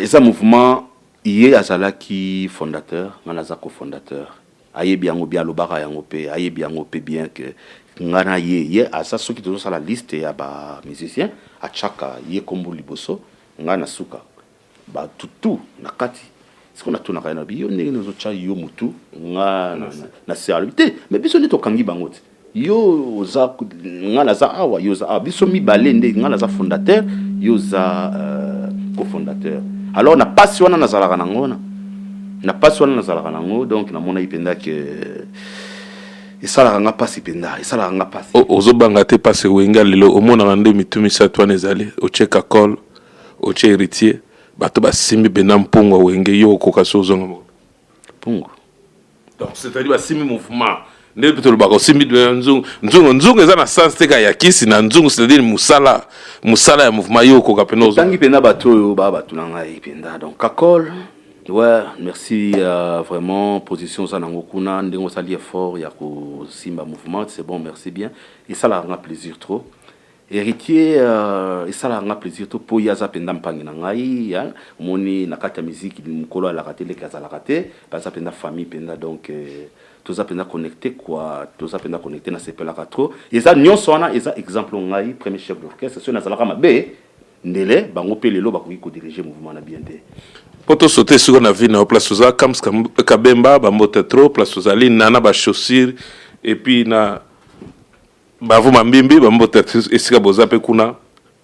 eza mouvement, ye azalaki fondateur, nga naza cofondateur. Ayebi yango bien, alobaka yango mpe, ayebi yango mpe bien ke nga na ye, ye aza, soki tozosala liste ya bamusicien, atiaka ye kombo liboso, nga na suka, bato tu na kati. Siko natunaka ye, nabi: "Yo ndenge nini ozotya yo motu, nga na se?" Alobi: "Te, mais biso nde tokangi bango te. Yo oza, nga naza awa, yo oza awa, biso mibale nde, nga naza fondateur, yo oza cofondateur." Alors na pasi wana nazalaka nango, na pasi wana nazalaka nango, donc namonaki mpenza ke esalaka nga mpasi mpenza, esalaka nga mpasi. Ozobanga te mpasi? Wenge lelo, omonaka nde mitu misato wana ezali, otie Kakol, otie Héritier, bato basimbi mpenza mpungu ya Wenge. Yo okoka so ozonga moko? Mpungu? Donc c'est-à-dire basimbi mouvement, nde mpe tolobaka osimbi nzungu. Nzungu, nzungu eza na sens te ka ya kisi na nzungu, c'est-à-dire mosala, mosala ya mouvement. Yo okoka mpenza ozonga? Otangi mpenza bato oyo baa bato na ngai mpenza. Donc Kakol, ouais, merci, vraiment position oza nango kuna, ndenge osali effort ya kosimba mouvement, c'est bon, merci bien, esalaka nga plaisir trop. Héritier, esalaka nga plaisir trop, mpo ye aza mpenza mpangi na ngai. Omoni, na kati ya musique, mokolo alaka te, leki azalaka te, baza mpenza famille mpenza. Donc toza mpenza connecté quoi, toza mpenza connecté, nasepelaka trop. Eza nyonso wana eza exemple ngai premier chef d'orchestre, soki nazalaka mabe. Ndele bango mpe lelo bakoki kodiriger mouvement na bien te. Mpo tosote sikoyo na vie na yo, place oza, Kams Kabemba, bambote trop, place ozali nana bachaussure, et puis na bavuma mbimbi, bambote esika boza mpe kuna.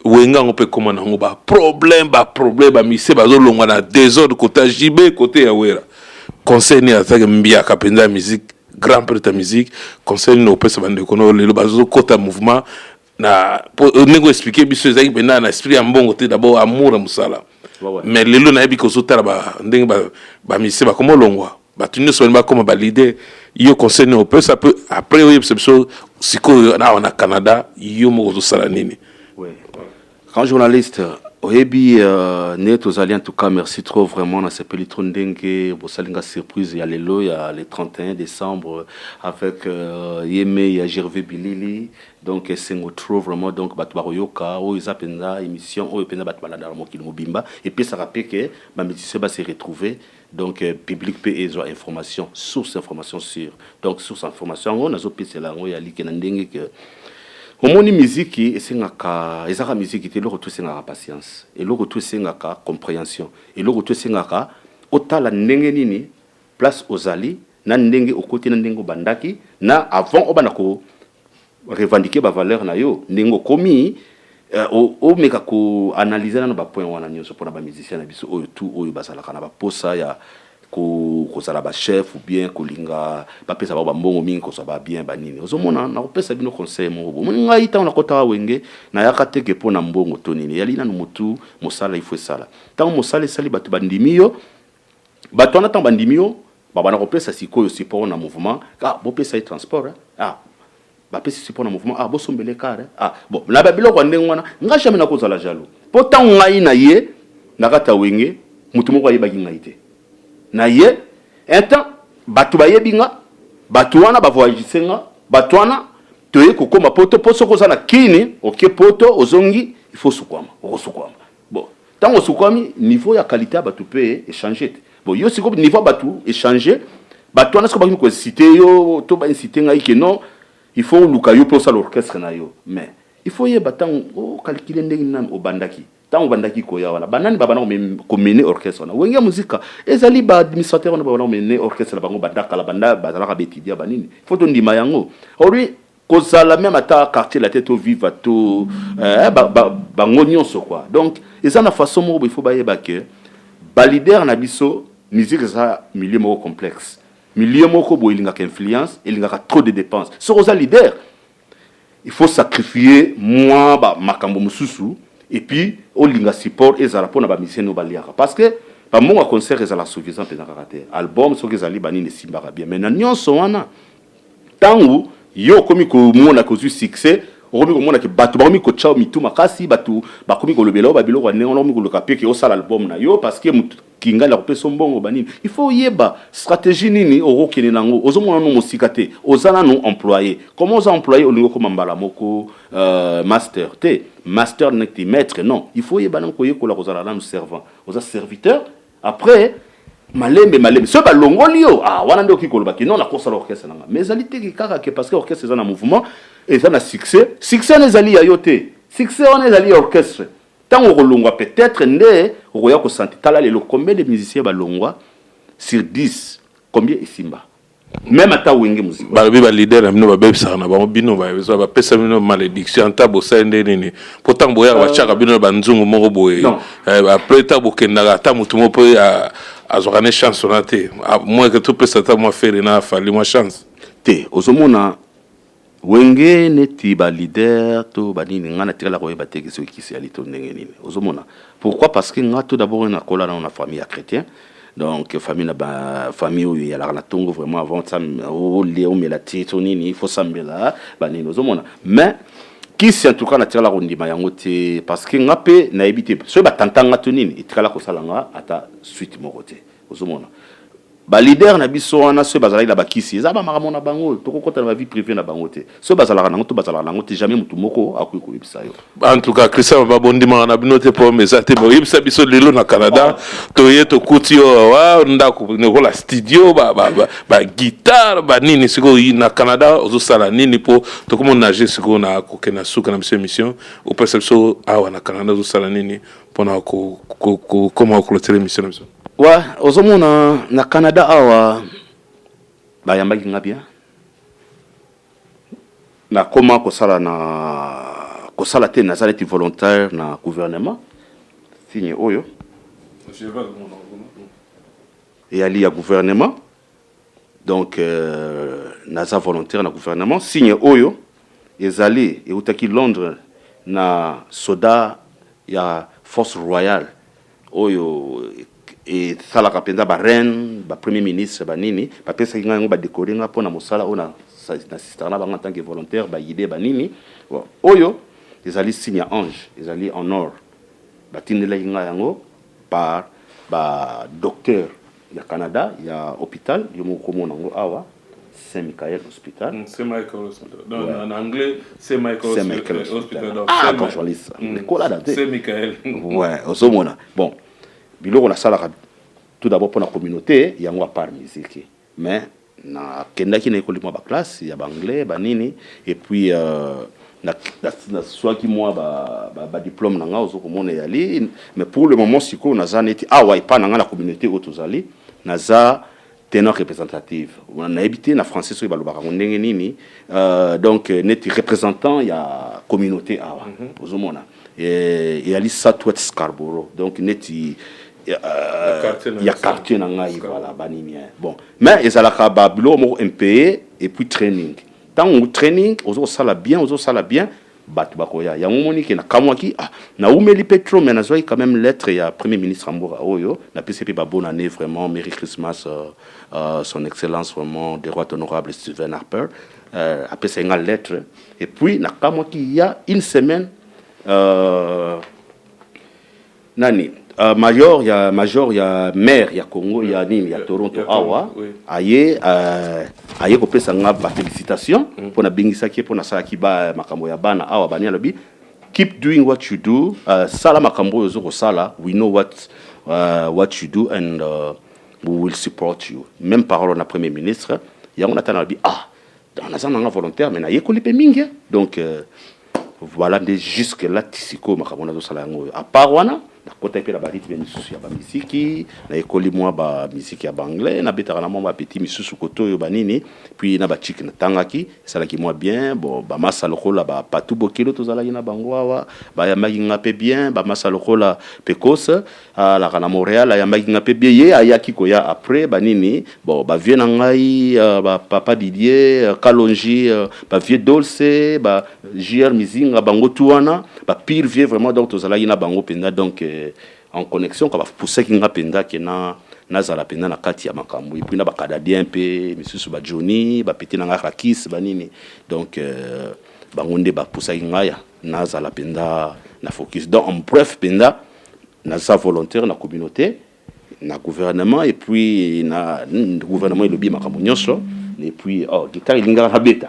Wenge yango mpe ekóma nango baproblème, baproblème, bamise bazolongwa na désordre, côté ya JB, côté ya Wera. Conseil nini azalaki mbiaka mpenza ya musique, grand prêtre ya musique, conseil nini opesa bandeko no lelo bazokɔta mouvement na ndenge oexpliquer biso, ezalaki mpenza na esprit ya mbongo te, d'abord amour ya mosala? Mais lelo nayebi kozotala ndenge bamise bakoma olongwa, bato nyonso balingi bakóma baleader. Yo, conseil nini opesa? Mpe après oyebisa biso sikoyo awa na Canada, yo moko ozosala nini? Grand journaliste, oyebi nde tozali. En tout cas, merci trop vraiment, nasepeli trop ndenge bosali nga surprise ya lelo ya le 31 décembre avec yeme ya Gervais Bilili. Donc esengo trop vraiment. Donc bato bakoyoka oyo eza mpenza émission oyo mpenza bato balandaka mokili mobimba, epesaka mpe ke bamusicien base retrouver. Donc public mpe ezwa information, source information sûre. Donc source information yango nazopesela yango ya like na ndenge ke omoni miziki esengaka, ezaka miziki te. Eloko to esengaka patience, eloko to esengaka compréhension, eloko to esengaka otala ndenge nini place ozali na ndenge okoti, na ndenge obandaki na avant obanda ko revendiquer bavaleur na yo, ndenge okomi omeka koanalyser nano bapoint wana nyonso. Mpona bamusicien na biso oyo tu oyo bazalaka na baposa ya kozala bachef ou bien kolinga bapesa bango bambongo mingi, kozwa babien banini, ozomona, nakopesa bino conseil moko. Bomoni ngai, ntango nakotaka Wenge, nayaka teke mpo na mbongo to nini. Eyali nanu motu mosala ifo esala. Ntango mosala esali, bato bandimi yo. Bato wana, ntango bandimi yo, babanda kopesa sikoyo support na mouvement. Ah, bopesa ye transport, eh? Ah, bapesi support na mouvement. Ah, bosombele car. Ah bon, na babiloko ya ndenge wana, ngai jamais nakozala jaloux, mpo ntango ngai na ye na kati ya Wenge, motu moko ayebaki ngai te. Na ye un temps, bato bayebi nga, bato wana bavoyagise nga, bato wana toye kokóma poto. Mpo soki oza na kini, oke poto, ozongi, il faut osukwama, okosukwama. Bon, ntango osukwami, niveau ya qualité ya bato mpe échange te. Bon, yo sikoyo niveau ya bato échange, bato wana sikoyo bakomi koinciter yo to bainciter ngai ke non, il faut oluka yo mpe osala orchestre na yo. Mais il faut yeba ntango ocalculer ndenge nani obandaki. Ntango obandaki koya wana, banani babanda komene orchestre wana? Wenge Muzika ezali baadministrateur wana babanda komene orchestre na bango banda kala, banda bazalaka baétudia banini. Faut tondima yango. Ori kozala même ata Quartier Latin to Viva to bango nyonso quoi. Donc eza na façon moko boye, il faut bayeba ke baleader na biso, musique eza milieu moko complexe, milieu moko boye elingaka influence, elingaka trop de dépenses. Soki oza leader, il faut sacrifier mwa makambo mosusu et puis olinga support ezala mpona bamusicien oyo baliaka, parce que bambongo ya concert ezala suffisant mpenza kaka te. Album soki ezali banini, esimbaka bien. Mais na nyonso wana, ntango yo okomi komona kozwi succès, okomi komona ke bato bakomi kotya mitu makasi, bato bakomi kolobela oyo babiloko ya ndenge wana, okomi koluka mpe ke osala album na yo parce que motu kingali akopesa mbongo banini. Il faut oyeba stratégie nini okokende nango. Ozomona no mosika te, oza nanu employé. Comment oza employé, olingi okoma mbala moko master te, master neti maître? Non, il faut oyeba nanu koyekola kozala nanu servant, oza serviteur. Après, malembe malembe, soki balongoli yo, ah, wana nde okoki koloba ke non, nakosala orchestre nanga. Mais ezali teke kaka ke parce que orchestre eza na mouvement, eza na succès, succès wana ezali ya yo te, succès wana ezali ya orchestre. Ntango okolongwa, peut-être nde okoya kosanti. Tala lelo combien de musiciens balongwa sur 10, combien esimba? Même ata Wenge Muzika. Balobi baleader na bino babebisaka na bango bino, bapesa bino malédiction. Ata bosali nde nini, mpo ntango boyaka, batiaka bino na banzungu moko boye. Après, ntango bokendaka, ata motu moko mpe azwaka ne chance wana te. Moins ke topesa ata mwa Ferre na Fally mwa chance. Te, ozomona Wenge neti baleader to banini, ngai natikala koyeba te soki kisi yali to ndenge nini. Ozomona pourquoi? Parce que nga tout d'abord nakola nano na famille ya chrétien. Donc famille na ba famille oyo eyalaka na ntongo vraiment, avant olia, omela te to nini, il faut sambela banini. Ozomona, mais kisi en tout cas natikala kondima yango te, parce que nga mpe nayebi te soki batanta nga to nini, etikala kosala nga ata suite moko te. Ozomona. Baleader na biso wana, soki bazalaki na bakisi, eza bamakambo na bango, tokokɔta na bavie privée na bango te. Soki bazalaka nango to bazalaka nango te, jamais motu moko akoki koyebisa yo. En tout cas, Christian, babondimaka na bino te, problème eza te. Oyebisa biso, lelo na Canada, toye tokuti yo wa ndako lokola studio, baguitare, banini. Sikoyo na Canada ozosala nini? Mpo tokomi nage sikoyo na kokende na suka na biso émission. Opesa biso, awa na Canada ozosala nini mpona kokoma koclôturer émission na biso? Wa ozomona, na Canada awa bayambaki nga bien. Nakoma kosala na kosala te, naza neti volontaire na gouvernement. Signe oyo eyali ya gouvernement, donc naza volontaire na gouvernement. Signe oyo ezali eutaki Londres na soda ya force royale oyo esalaka mpenza bareine, bapremier ministre, banini. Bapesaki ngai yango, badécorer nga mpona mosala oyo na assistaka na bango en tant que volontaire, baide banini. Bon, oyo ezali signe ya ange, ezali en or. Batindelaki ngai yango par badocteur ya Canada, ya hôpital. Yo moko komona yango awa, Saint Michael Hospital. Saint Michael Hospital. Donc, ouais. En anglais, Saint Michael, Saint Michael Hospital. Hospital. Donc, ah, bon journaliste. L'école Saint Michael. Ouais, ozomona. Bon, biloko nasalaka tout d'abord mpona communauté yango, à part musique. Mais nakendaki, nayekoli mwa baclasse ya baanglais, banini, et puis naswaki mwa badiplôme na nga. Ozo komona eyali. Mais pour le moment, sikoyo naza neti awa epa na nga na communauté oyo tozali, naza tenant représentative. Nayebi te na français soki balobaka yango ndenge nini. Donc neti représentant ya communauté awa. Ozomona, eyali Southwest Scarborough, donc neti ya quartier na ngai, voilà, banini. Bon, mais ezalaka babiloko moko impayé et puis training. Ntango training ozosala bien, ozosala bien, bato bakoya. Yango moni ke nakamwaki, ah, naumeli mpe trop, mais nazwaki quand même lettre ya premier ministre ya mboka oyo. Napesi mpe babonne année, vraiment merry Christmas, son excellence vraiment de roi honorable Stephen Harper. Apesaki nga lettre et puis nakamwaki, ya une semaine, nani, major ya maire ya Congo ya nini, ya Toronto awa, aye kopesa nga bafélicitation mpo nabengisaki ye, mpo nasalaki ba makambo ya bana awa. Bani, alobi: "Keep doing what you do, sala makambo oyo ozo kosala. We know what you do and we will support you." Même parole na premier ministre. Yango natala, alobi: "Ah, naza nanga volontaire, mais nayekoli mpe mingi." Donc voilà nde jusque là ti sikoyo makambo nazosala yango oyo. À part wana, nakotaki mpe na barythme misusu ya bamisiki, nayekoli mwa bamisiki ya baanglais, nabetaka na mwa bapeti misusu kote oyo, banini, puis na bachike natangaki, esalaki mwa bien. Bon, bamasa lokola bapatu bokelo, tozalaki na bango awa, bayambaki nga mpe bien. Bamasa lokola Pekos, alaka na Montréal, ayambaki nga mpe bien. Ye ayaki koya après, banini. Bon, bavieux na ngai, bapapa Didier, Kalongi, bavieux Dolce, ba JR Mizinga, bango tu wana, bapire vieux vraiment. Donc tozalaki na bango mpenza, donc en connexion ka bapusaki nga mpenza ke na nazala mpenza na kati ya makambo. Et puis na bacanadien mpe misusu, bajoni, bapeti na nga Rakis, banini. Donc bango nde bapusaki ngai nazala mpenza na focus. Donc en bref, mpenza naza volontaire na communauté, na gouvernement, et puis na gouvernement elobi makambo nyonso. Et puis, oh, guitare elingaka nabeta.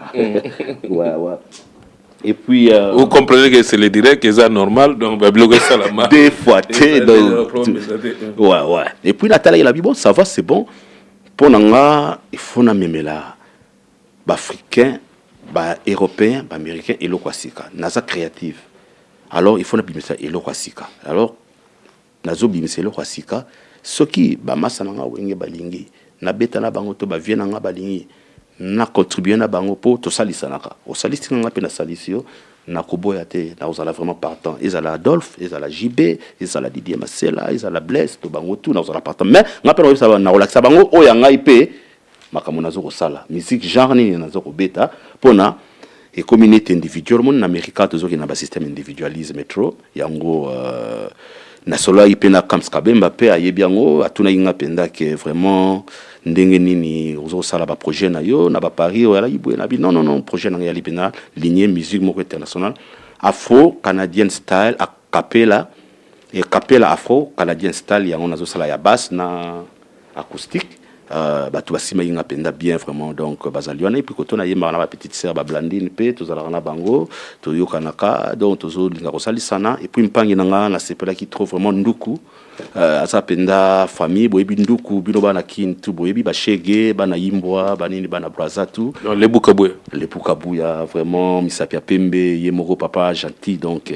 Ouais. Et puis Vous comprenez que c'est le direct, c'est normal, donc babiloko esalama. Des fois te, donc ouais. Et puis natalaki la bi, bon, ça va, c'est bon. Mpo na nga, il faut namemela baafricain, baeuropéen, baaméricain eloko ya sika. Naza créative, alors il faut nabimisa eloko ya sika. Alors nazobimisa eloko ya sika. Soki bamasa na nga wenge balingi nabeta na bango, to bavieux na nga balingi na contribue na bango, mpo tosalisanaka, osalisi nga mpe nasalisi yo, nakoboya te, nakozala vraiment partant. Ezala Adolphe, ezala JB, ezala Didier Masela, ezala Blaise, to bango tu, nakozala partant. Mais nga mpe nakoyebisa, nakolakisa bango oyo ya ngai mpe makambo nazo kosala, musique genre nini nazo kobeta, mpona ekomi neti individuel. Moni na Amerika tozokende na basystème individualisme trop. Yango nasololaki mpe na Kams Kabemba mpe ayebi yango. Atunaki nga mpenza ke vraiment ndenge nini ozosala baprojet na yo na baparis oyo alaki boye. Nabi: "Non, non, non, projet na ngai yali mpenza lignée musique moko international, afro canadian style, a capella et capella afro canadian style." Yango nazosala ya basse na acoustique. Bato basimbaki nga mpenza bien vraiment. Donc bazali wana. Et puis koto nayembaka na bapetite sœur, bablandine mpe tozalaka na bango, toyokanaka, donc tozolinga kosalisana. Et puis mpangi na nga, nasepelaki trop vraiment. Nduku aza mpenza famille. Boyebi nduku, bino bana Kini tu boyebi bashege, bana Yimbwa, banini, bana Braza tu. Non, Lebuka Buya. Lepuka Buya vraiment, misapi ya pembe, ye moko papa gentil. Donc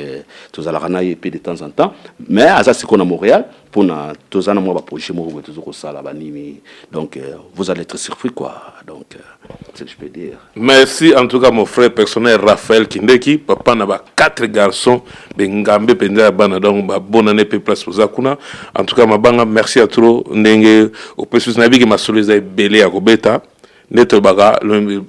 tozalaka na ye mpe de temps en temps, mais aza sikoyo na Montréal mpona toza na mwa baprojet moko boye toza kosala banini. Donc vous allez être surpris quoi. Donc c'est ce que je peux dire. Merci en tout cas, mon frère personnel Raphaël Kindeki, papa na ba quatre garçons bengambe mpenza ya bana. Donc babonane mpe place oza kuna. En tout cas Mabanga, merci à trop ndenge opesi biso. Nayebiki masolo eza ebele ya kobeta nde tolobaka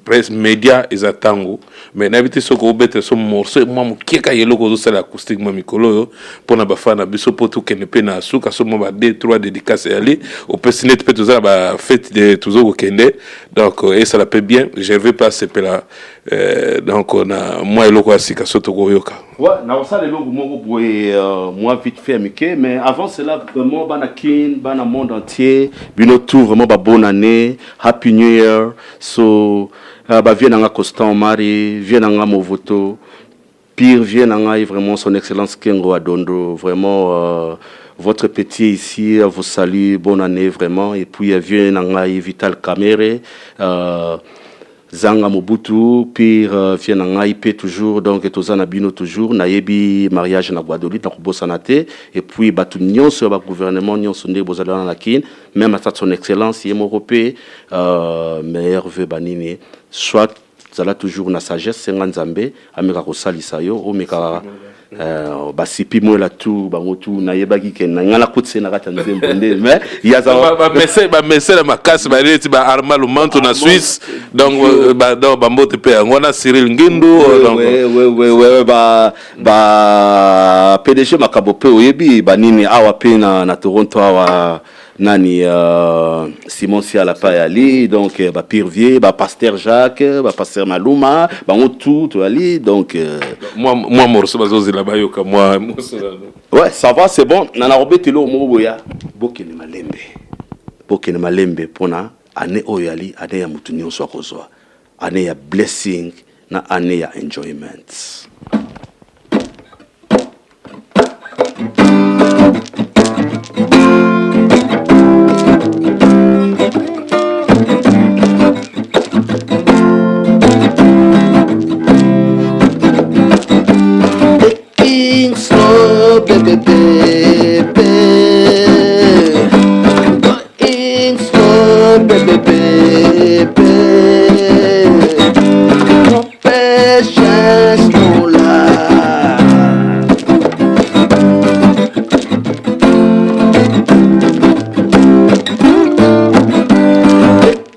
presse média eza ntango, mais nayebi te soki obeta so morceau mwa moke kaka, eloko ozosala acoustique mwa mikolo oyo mpona bafana na biso, mpo tokende mpe na suka. So mwa ba 2 3 dédicace eyali opesi neti mpe toza na bafête de tozo kokende. Donc esala mpe bien, Gervais mpe asepela. Donc na mwa eloko ya sika so tokoyoka. Ouais, nakosala eloko moko boye, moi vite fait mike. Mais avant cela, vraiment bana Kin, bana monde entier, bino tout vraiment ba bonne année, happy new year. So bavieux na nga Constant Omari, vieux na nga Movoto, pire vieux na ngai vraiment, son excellence Kengo Adondo, vraiment votre petit ici vous salue, bonne année vraiment. Et puis vieux na ngai Vital Kamere, Zanga Mobutu, pire vieux na ngai mpe toujours. Donc toza na bino toujours. Nayebi mariage na Guadeloupe, nakobosana te. Et puis bato nyonso ya bagouvernement nyonso ndenge bozali wana na Kine, même ata son excellence ye moko mpe, meilleur vœu banini. Soit zala toujours na sagesse, senga Nzambe ameka kosalisa yo, omeka basipi mwela tu bango tu. Nayebaki ke na ngai nakotise na kati ya nzembo nde, mais yaza bamese na makasi baneti ba Arma Lumanto na Suisse. Donc donc bambote mpe yango wana, Cyril Ngindu. Donc ouais, ba PDG makambo mpe oyebi banini awa mpe na Toronto awa, nani, Simon Siala pa yali. Donc bapire vieux, bapasteur Jacques, bapasteur Maluma, bango tout toyali. Donc mwa morceau bazozela bayoka mwa morceau. Ouais, ça va, c'est bon. Na nakobetela oyo moko boya. Bokende malembe, bokende malembe mpona année oyo yali année ya motu nyonso akozwa année ya blessing na année ya enjoyment. Taking slow, baby, baby. Going slow, baby, baby. No patience, no lie.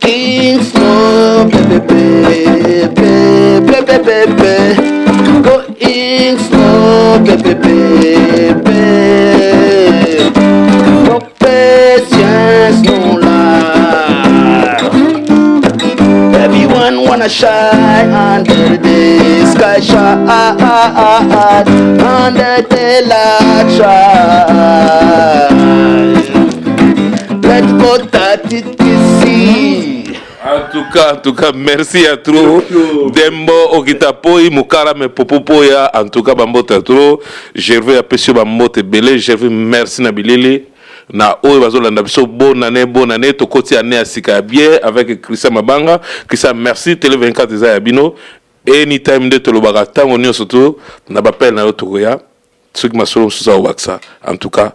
Taking slow, baby, baby, baby, baby. Going slow, baby, baby. No patience, no lie. Everyone wanna shine under the sky, shine under the light, shine. Let's go TTC. En tout cas, merci à trop. Dembo Okita Poi, Mukara me popo poya. En tout cas, bambote à trop. Gervais apesi yo bambote ebele. Gervais, merci na bilili. Na oyo bazolanda biso, bonne année, bonne année. Tokoti année ya sika ya bien avec Christian Mabanga. Christian, merci. Télé 24 eza ya bino. Anytime nde tolobaka, ntango nyonso to na bapele na yo tokoya. Soki masolo mosusu akobakisa. En tout cas,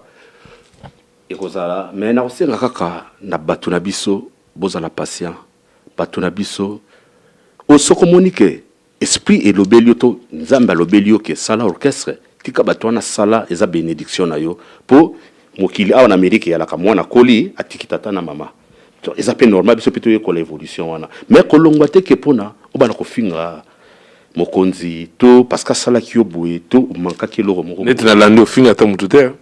Ekozala, mais nakosenga kaka na bato na biso, bozala patient. Bato na biso oyo, soki omoni ke esprit elobeli yo to Nzambe alobeli yo ke sala orchestre, tika bato wana, sala, eza bénédiction na yo. Mpo mokili awa na Amérique eyalaka mwana koli atiki tata na mama. To, eza mpe normal, biso mpe toyekola évolution wana. Mais kolongwa te ke mpona obanda kofinga mokonzi to parce que asalaki yo boye to omankaki eloko moko. Neti nalandi ofinga ata motu te, hein.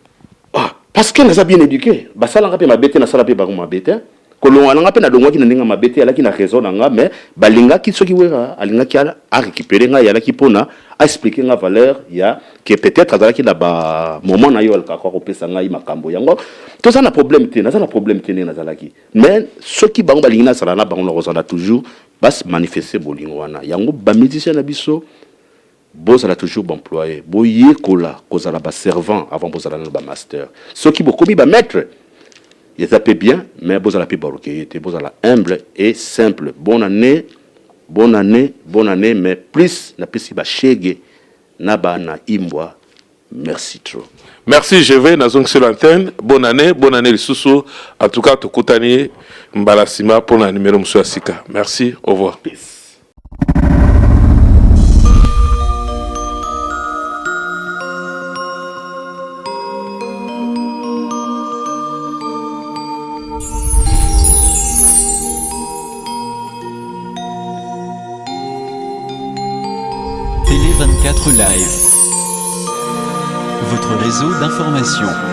Ah, parce que naza bien éduqué. Basalanga mpe mabe te, nasala mpe bango mabe te. Kolongwa na nga mpe nalongwaki na ndenge ya mabe te, alaki na raison na nga. Mais balingaki soki Wera alingaki arécupérer ngai, alaki mpona aexpliquer nga valeur ya ke peut-être azalaki na bamoment na yo alukaka kopesa ngai makambo yango. Toza na problème te, naza na problème te ndenge nazalaki. Mais soki bango balingi nazala na bango, nakozala toujours. Basi manifeste bolingo wana. Yango bamusicien na biso, bozala toujours baemployé, boyekola kozala baservant avant bozala nano bamaster. Soki bokomi bamaître, eza mpe bien, mais bozala mpe baorgueilleux te, bozala humble et simple. Bonne année, bonne année, bonne année. Mais plus napesi bashege na bana imbwa, merci trop. Merci. Je vais nazongisi l'antenne. Bonne année, bonne année lisusu. En tout cas, tokutani mbala nsima mpona numéro mosusu ya sika. Merci, au revoir. Peace. Télé 24 Live. Votre réseau d'information.